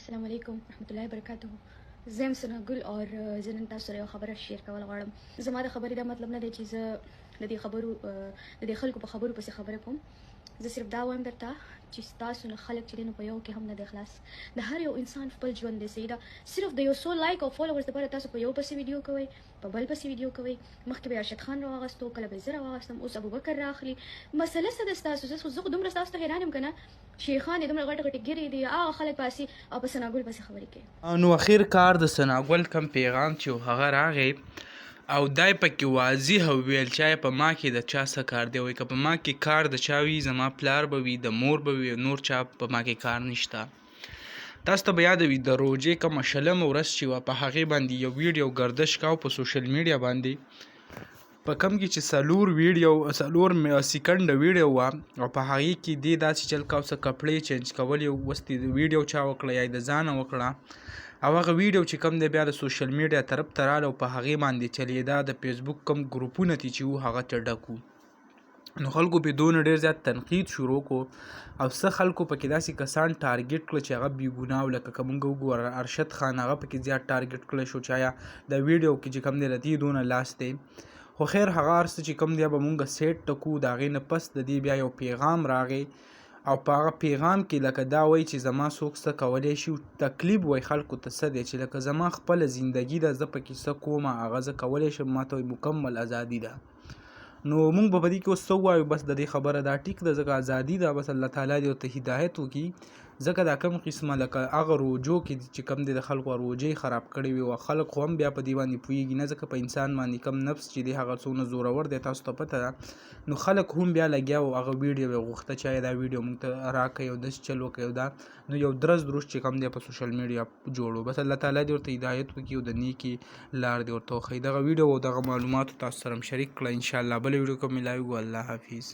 السلام علیکم ورحمت الله وبرکاته. زه یم ثنا ګل او زه نن تاسو سره یو خبره شیر کول غواړم. زما د خبرې دا مطلب نه دی چې زه د دې خبرو د دې خلکو په خبرو پسې خبره کوم. زه صرف دا وایم درته چې ستاسو نه خلک چې دی نو په یو کې هم نه دی خلاص. د هر یو انسان خپل ژوند دی، صحیح ده. صرف د یو څو لایک او فالوورز لپاره تاسو په یو پسې ویډیو کوئ، په بل پسې ویډیو کوئ. مخکې به ارشد خان راواغستو، کله به زه راواغستم، اوس ابوبکر رااخلي. مسله څه ده ستاسو؟ زه خو دومره ستاسو ته حیران یم که نه، شیخان دي، دومره غټ غټ ګیرې دي، هغه خلک پاسي او په ثناګل پسې خبرې کوي. نو اخیر کار د ثناګل کم پیغام چې هغه راغی او دای پکې واضح وویل چې آیا په ما کې د چا څه کار دی. وایي که په ما کې کار د چا وي، زما پلار به وي، د مور به وي، نور چا په ما کې کار نشته. تاسو ته به یاد وي د روژې کومه شلمه ورځ چې وه، په هغې باندې یو ویډیو ګردش کاو په سوشل میډیا باندې، په کم کې چې څلور ویډیو 4 سیکنډه ویډیو وه او په هغې کې دې داسې چل کاو، څه کپړې چینج کولې، اوس دې ویډیو چا وکړه یا یې د ځانه وکړه. او هغه ویډیو چې کوم دی بیا د سوشل میډیا طرف ته راغله او په هغې باندې چلیده. د فیسبوک کوم ګروپونه دي چې وو، هغه ته ډک وو. نو خلکو په دونه ډیر زیات تنقید شروع کو او څه خلکو پکې داسې کسان ټارګټ کړل چې هغه بې ګناه وو، لکه که مونږ وګورو ارشد خان، هغه پکې زیات ټارګټ کړی شو چې آیا دا ویډیو کې چې کوم دی د دې دونه لاس دی. خو خیر، هغه هر څه چې کوم دی به مونږ سیټ ټکو. د هغې نه پس د دې بیا یو پیغام راغی او په هغه پیغام کې لکه دا وایي چې زما څوک څه کولی شي، تکلیف وایي خلکو ته څه دی چې لکه زما خپله زندګي ده، زه پکې څه کومه هغه زه کولی شم، ما ته مکمل ازادي ده. نو مونږ به په دې کې اوس څه ووایو؟ بس د دې خبره دا ټیک ده، ځکه ازادي ده. بس الله تعالی دې ورته هدایت وکړي، ځکه دا کم قسمه لکه هغه روجو کې چې کم دی د خلکو روجې خراب کړې وي او خلک خو هم بیا په دې باندې پوهېږي نه، ځکه په انسان باندې کم نفس چې دی هغه څونه زورور دی، تاسو ته پته ده. نو خلک هم بیا لګیا وو، هغه ویډیو یې غوښته چې آیا دا ویډیو مونږ ته راکړئ او داسې چل وکړئ. او دا نو یو درز دروش چې کم دی په سوشل میډیا جوړو. بس الله تعالی دې ورته هدایت وکړي او د نیکې لار دې ورته وښیي. دغه ویډیو او دغه معلوماتو تاسو سره شریک کړه. انشاءالله بله ویډیو کې ملاویږو. الله حافظ.